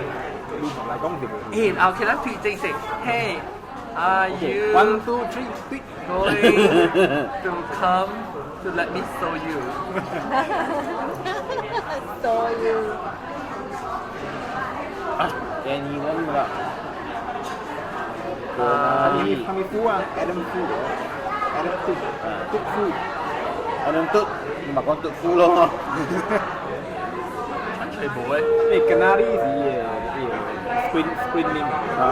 來講就無。欸，後期咱推正式，Hey, are you One two three three going to come to let me show you? Show you. 啊，建議我啦。啊，他們富啊，Adam 富，Adam 富，富富， Adam 富，你嘛講富富咯。全部誒。你 Canary 是 screen screen name 啊。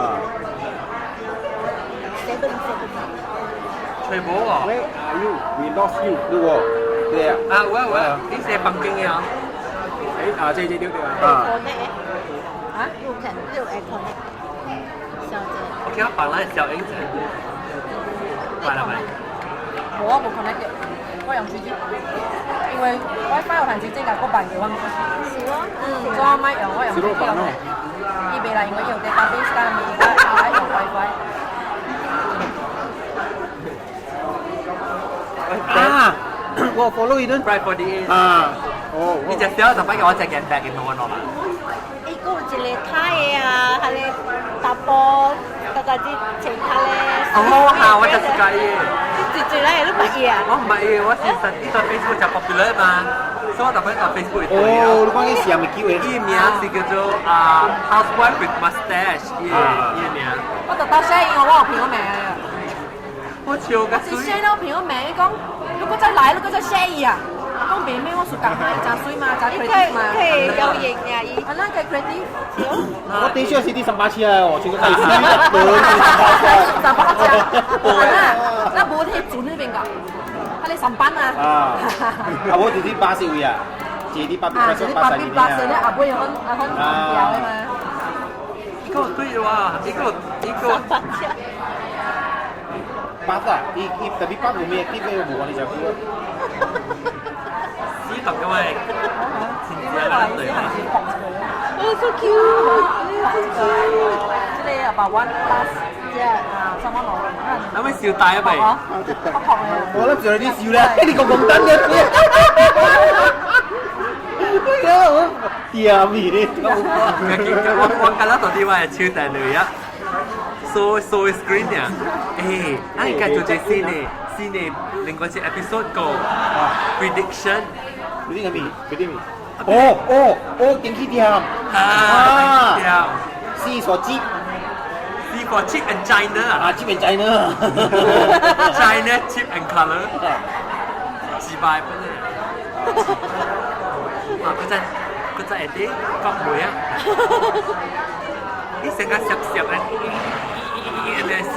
Seven seven。全部哦。 Where are you? We lost you。對喎，對啊。啊，喂喂，你是北京嘅啊？誒啊，這這對對啊。 Connect 啊？有看有 connect。小姐。我見我放咱小英子。來來來。無啊，無 connect 嘅，我用手機，因為 WiFi 有限制，這個國辦給我。是哦。嗯，所以我莫用，我用手機用。伊袂來，因為伊用 database 加物，伊愛用 WiFi。啊！我 follow 伊陣。 Bright 48。啊。哦。你隻小就擺叫我隻眼白嘅冇我攞啦。伊閣有一個泰的啊，彼個查埔，大家只穿較咧。哦，嚇！我就是介意。你一一來你捌伊啊？我唔捌伊，我是實呢個 Facebook 就 popular 嘛，所以我特別在 Facebook 哦，你講伊是咪叫伊？伊名是叫做啊 Housewife with Mustache，伊伊名。我特登寫伊，我有朋友名啊。我笑甲我寫了朋友名，伊講，如果再來，如果再寫伊啊。講袂咩？我是講伊真水嘛，真 creative 嘛。佢有型啊伊。啊，咱個 creative。我第一次是啲十八車哦，這個太水啦，十八車。啊，那無去船那邊噶，他咧上班啊。啊，啊，我就是巴士位啊，坐啲巴啊，坐啲巴士巴士咧，阿妹有很啊很調的嘛。一個對哇，一個一個。十八車。巴士啊，伊伊特別巴有咩？啲咩無關你就去。死同嘅喂，真正啊對啊。哦，so cute。這個這個 about one plus 啊，差不多。那咪笑大啊咪？我諗住你笑咧，你個講真嘅。哎呀，掂咪你。我我今日到底我係超大女啊！So so screen 啊！誒，咱而家做這新的新的另外一 episode 個 prediction。你啲咩？嗰啲咩？哦哦哦，電器店。啊！ C 所知。 C for cheap and China 啊，cheap and China。 China cheap and color。自敗本嚟。啊！嗰陣嗰陣係啲國梅啊！你成個攝攝咧，一啲聲，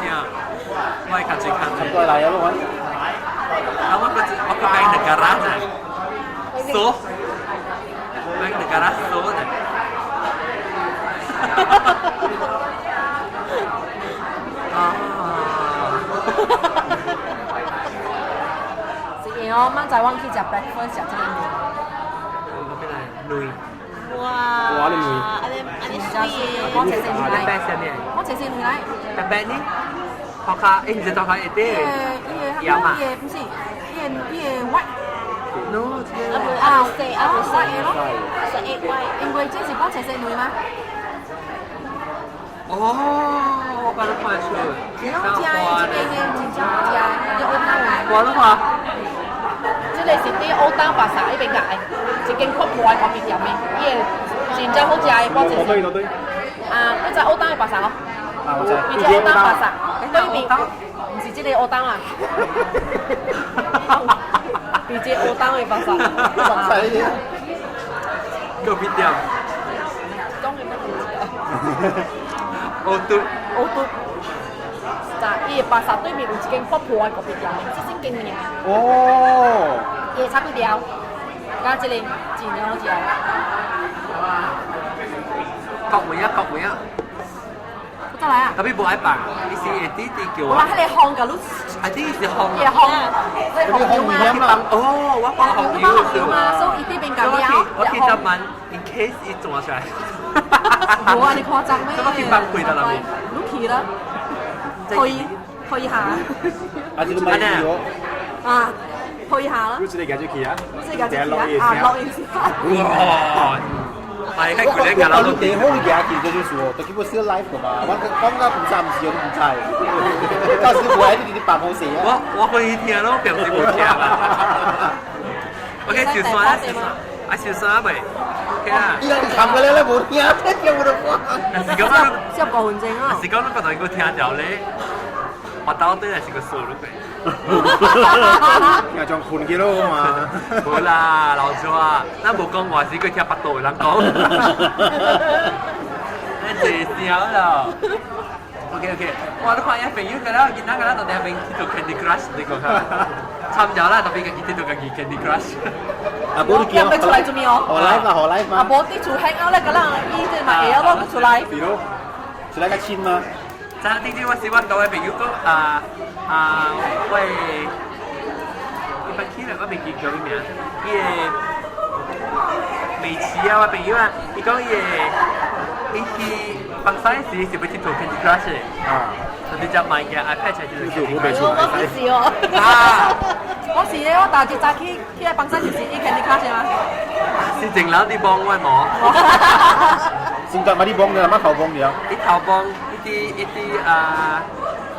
我係較最近。過嚟啊，我。啊！我個我個 Bank Negara 啫，so Bank Negara so 啫。啊！是因哦，明仔我去食 breakfast 食這個麵。嗰邊嚟餒。哇！哇！你餒。安尼安尼真水我切先來。我切先來。特別呢？頭殼，誒，唔是頭殼一啲。伊個，伊個不是，伊個伊個 white。 No，啊，啊，white 的咯。是 egg white。因為這是講切先餒嗎？哦，我把它看出。真好食的，這個真正好食的，這烏冬的。我的話，這個是佇烏冬巴剎彼邊買的，一間較破的咖啡店的，伊個真正好食的，我對對對。啊，你知烏冬的巴剎哦？啊，我知。伊這烏冬巴剎對面，毋是這個烏冬啊。比這烏冬的巴剎。巴剎呢啲。咖啡店。講的乜東西啊？烏嘟。烏嘟。就伊的巴剎對面有一間較破的咖啡店，這先經名。哦。伊的炒粿條，加這個真好食。國梅啊，國梅啊。再來啊！特別無愛放，伊是會啲啲叫我話彼個烘甲你，啊啲是烘，伊烘，彼個烘油嘛。哦，我放紅油嘛，所以伊這邊甲了。我去執問，in case 伊做出來。無啊，你誇張咩？我去崩潰到那邊。你去啦，去去下。啊，這個買油。啊，去下啦。你自己家己去啊？自己家己去啊！啊，落一下。哇！係，我我你地好你行去這就是哦，就基本小 live 個嘛。我講到唔知唔是我都唔知，到時無愛你佇辦公室啊。我我可以聽咯，平時無聽啊。OK，小酸啊，小酸，啊小酸未？OK 啊。伊人冚過來咧，無聽，聽無得講。是講你，小五分鐘啊。是講你剛才閣聽到咧，我到底係是個數你個。聽將困去咯嘛。無啦，老祖啊，咱無講話是閣聽腹肚的人講。你濟聲啦。OK OK，哇！你看伊朋友個啦，囡仔個啦，到底邊去做 Candy Crush 你講下？參咗啦，特別家己做家己 Candy Crush。啊，無你叫出來做咩哦？好 live 嘛，好 live 嘛。啊，無佇厝 hang out 咧，個人伊這嘛會曉攞出來。是咯，出來較親嗎？真啲啲，我是我各位朋友講啊啊，喂，伊捌去啦，我未記叫伊名，伊個美琪啊，我朋友啊，伊講伊個伊去放山時是欲去做 Candy Crush 的，啊，就直接買個 iPad 出來就是 Candy 我不是哦。啊，我是咧，我大一早去去放山就是伊 Candy Crush 嗎？是淨樓啲幫我冇。先得買啲幫嘅，乜頭幫嘅？一頭幫，一啲一啲啊，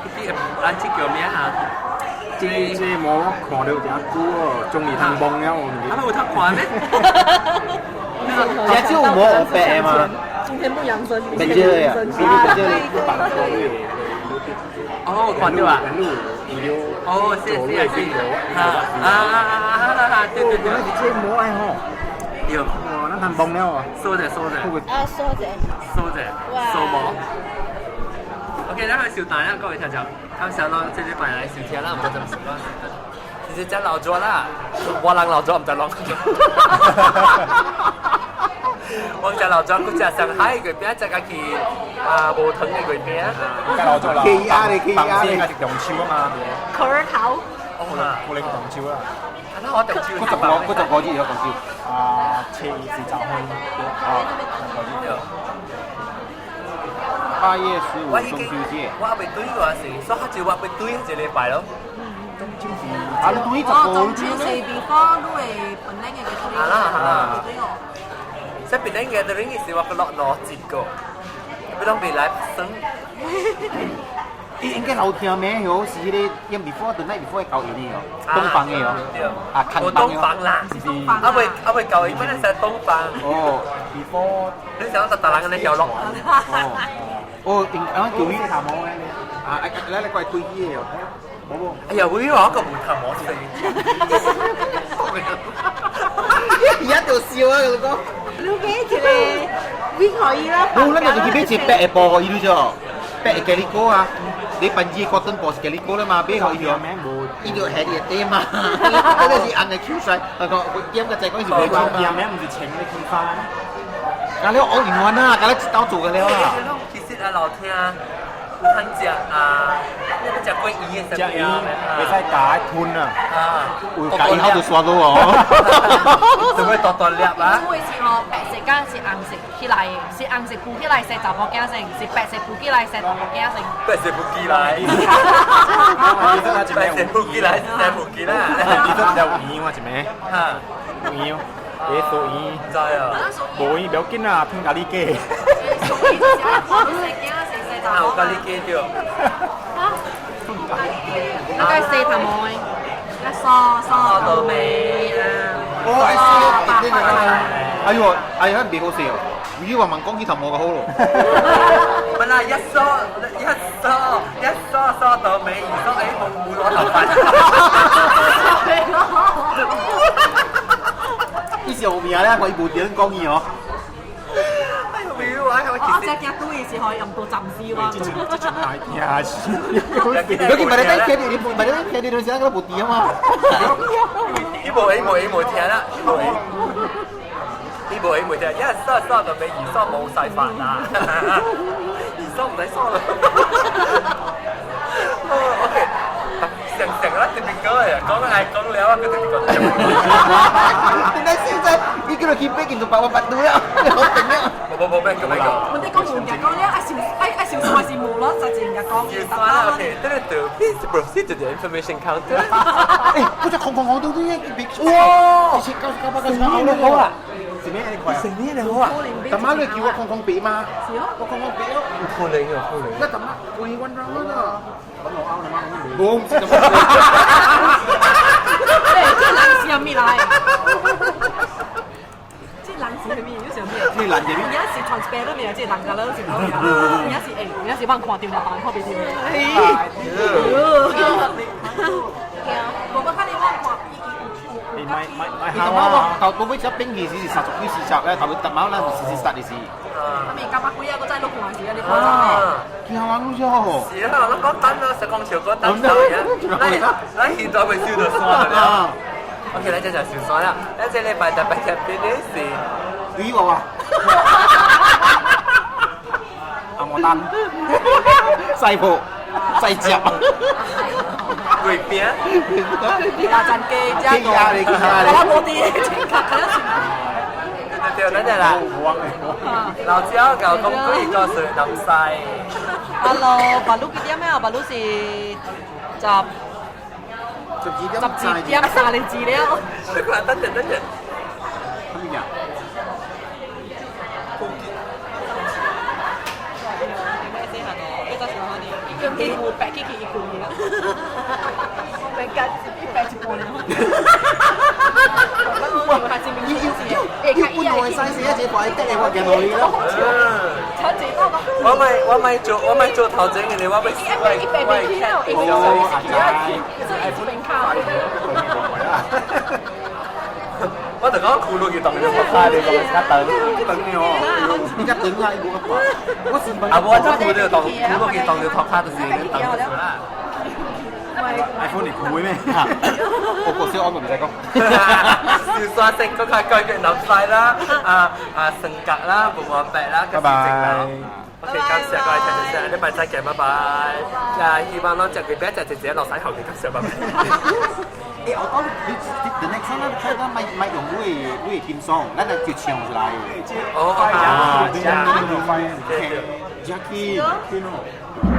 一啲咱這叫咩啊？這這無看到真久哦，終於通幫了。他們有通看咩？這少無學白的嘛？今天不養生，變這個呀，變這個。哦，看到啊！哦，是是是，啊啊啊啊！對對對，這無愛吼。對。哇，咱通幫了啊！收者收者。啊，收者。收者。收毛。OK，咱來收單啊，各位聽眾，感謝咯，這禮拜來收聽啦，唔好暫時啦。其實真老咗啦，我人老咗唔知啷。我唔知老咗，佢食上海月餅，食個去啊無糖的月餅。老咗啦。 K R 的 K R 的，應該是中秋啊嘛。殼頭。哦啦，可能中秋啦。啊，那我中秋。嗰十個，嗰十個字有中秋。啊，初二是十分。啊，對。8月15我已經中秋節。我還未對過時，所以就我未對一禮拜咯。啊，你對十哦，個中秋是 before 你會本來嘅嘅係啦係啦。對哦。所以本來 gathering 是我個落攞節個，不當未來生。伊應該老聽咩？喲，是迄個用 before the night before 交易的哦，東方的哦，啊，我東方啦，啊未啊未舊，一般係東方。哦，before 你想特特人嘅條落。哦，哦，應啊叫伊頭毛咧，啊，來來過來推機的哦。冇冇。哎呀，我以為我個無頭毛死。而家就笑啊，佢講。你買一個位可以啦。冇，咱就是去買一個白的布，伊就白的咖喱果啊。你笨子嗰頓布是咖喱果啦嘛，買予伊哦。伊就係你的嘛，嗰個是紅的 Q 帥，我講點個仔講是袂講嘛。名唔是穿的去翻。咁你學完啦，咁你一刀做個了啦。其實啊，老聽有通食啊，你食過魚的食魚，袂使加吞啊。啊，有加魚好就刷到哦。做咩大大粒啊？煮的時候白色敢是紅色起來的，是紅色浮起來生查某囝先，是白色浮起來生查某囝先。白色浮起來。白色浮起來，生浮起來。你這有魚嘛？一暝？哈，有魚，幾數魚？知啊。無魚不要緊啊，吞咖喱雞。啊，有咖喱雞對。那個洗頭毛的，那梳梳到尾啊。哦，愛洗，哎呦，哎呀，袂好勢哦。你話問講起頭毛就好咯。本來一梳一梳一梳梳到尾，二梳哎冇冇攞頭髮。伊是有名咧，我伊無點講伊哦。我只驚對是可以用到暫時喎。這種大聽是。你去買你聽你，你買你聽你，你時陣我無甜啊嘛。伊無伊無伊無聽啦，伊無伊無伊無聽，一梳梳到尾，二梳冇晒髮啦，二梳唔使梳啦。OK，成成啦，特別講啊，講愛講了啊，佢特別講。點解現在你叫佢去北京就百萬百對啊？好定啊！冇冇冇咩咁樣講。我哋講無人講咧，愛想愛愛想說是無咯，就自然講。算啦，OK，得得，Please proceed to the information counter。哎，嗰隻空空空到啲一哇！1,999好啊！是咩你看？成咩你好啊？大媽你叫我空空俾嘛？是哦，我空空俾咯。可能啊，可能。那大媽貴 one round 啦。咁我啱你媽我唔知咁。對，這人是啥物來？這人是啥物？你想咩？這人是咩？而家是 transparent 嘅，這人家咧是講咩？而家是哎，而家是幫看到，幫看袂到。我看你我看。你買買買你大媽我頭到尾只冰其實是30幾40咧，頭尾大媽咱是40的是。啊，咪九百幾啊，個真係碌還是啊？你講真見下玩咗。是啊，咱講等啦，實講笑講等收嘅，咱現在咪燒到山啦。OK，咱這就燒山啦。咱這禮拜特別特別的是，你話啊？阿莫丹，西鋪西接。貴邊？大陣機，加個，我冇啲，對對，等陣啦。老椒舊公幾個水南西。 Hello，白鹿幾點啊？白鹿是十12點30字了。你看，等陣等陣。乜嘢？用幾副白幾幾一罐嘅，白吉一白一半了。要搬落去西一隻塊得你我見到你咯。我咪做頭整嘅，你我咪一百米了，一百我就講苦路去當你講較長，長哦，你較長啊，伊無較我是啊，無我這苦路當苦路去當就托卡就是當啦。 iPhone 你苦咩？我個小我唔使講。小沙色嗰個解決諗晒啦，啊啊性格啦，無話白啦，拜拜。 OK，感謝各位聽眾，下禮拜再見，拜拜。啊，希望攏食佢別食，直接落山後面，感謝，拜拜。欸，我講你 the next one 咱開咱莫莫用你的金嗓，咱來就唱出來。哦啊，對對。 Jackie，對。